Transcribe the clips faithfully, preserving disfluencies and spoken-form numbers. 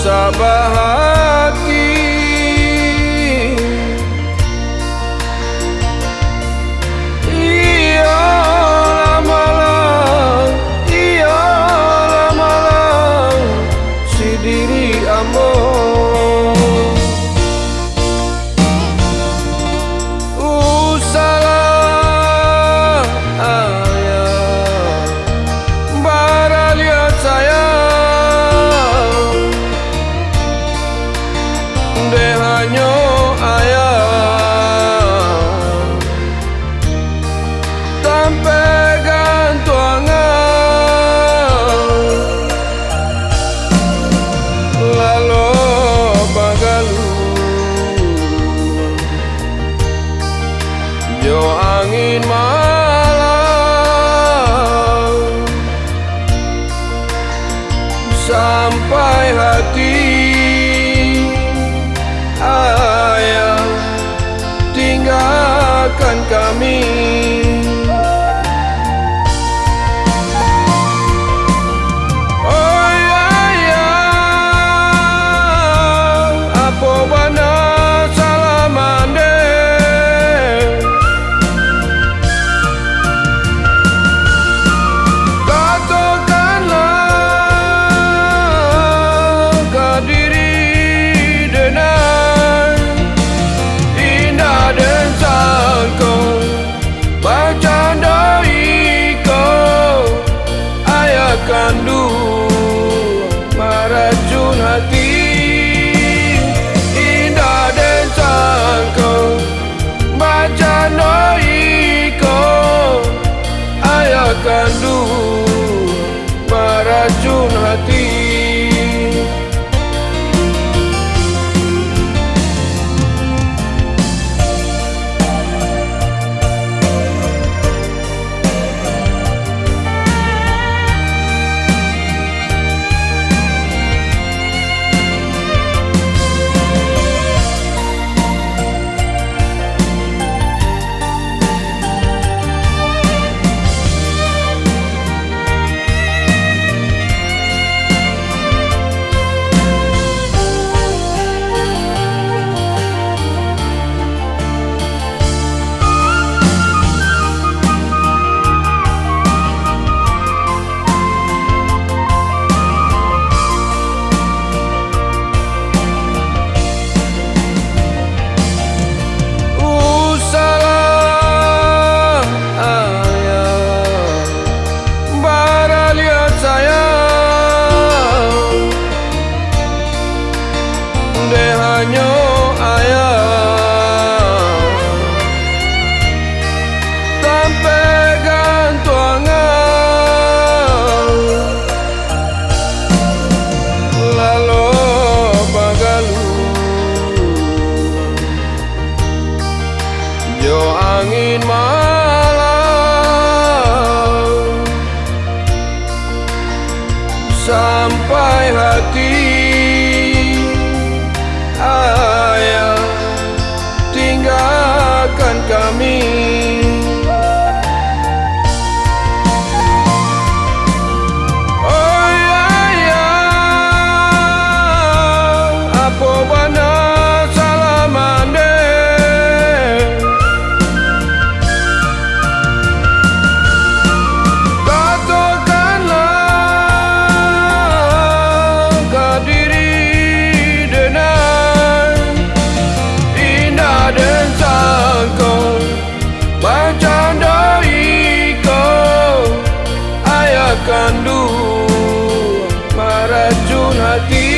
tabah hati. Iyolah malang, iyolah malang, si diri ambo. Usahlah ayah baraliak sayang, dek hanyo ayah tampek gantuangan, lalu bagaluh jo angin malam, sampai hati ayah tinggakan kami. Oi ayah, apo bana salah mandeh? Katokanlah ka diri den, indak den sangko, bacando iko ayah kanduang maracun hati. Indak den sangko, bacando iko ayah kanduang maracun hati. Usahlah ayah baraliak sayang, dek hanyo ayah tampek gantuangan, lalu bagaluh jo angin malam, sampai hati ayah tinggakan kami. Oi ayah, apo bana salah mandeh? Katokanlah ka diri den, indak den sangko, bacando iko ayah kanduang maracun hati.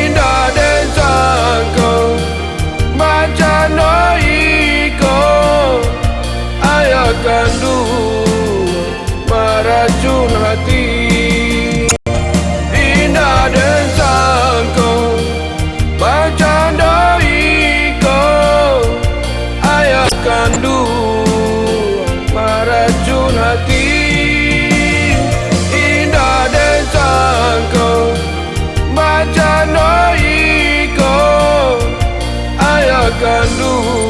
Indak den sangko, bacando iko ayah kanduang maracun hati. Indak den sangko, bacando iko ayah kanduang maracun hati. Indak den sangko, bacando iko ayah kanduang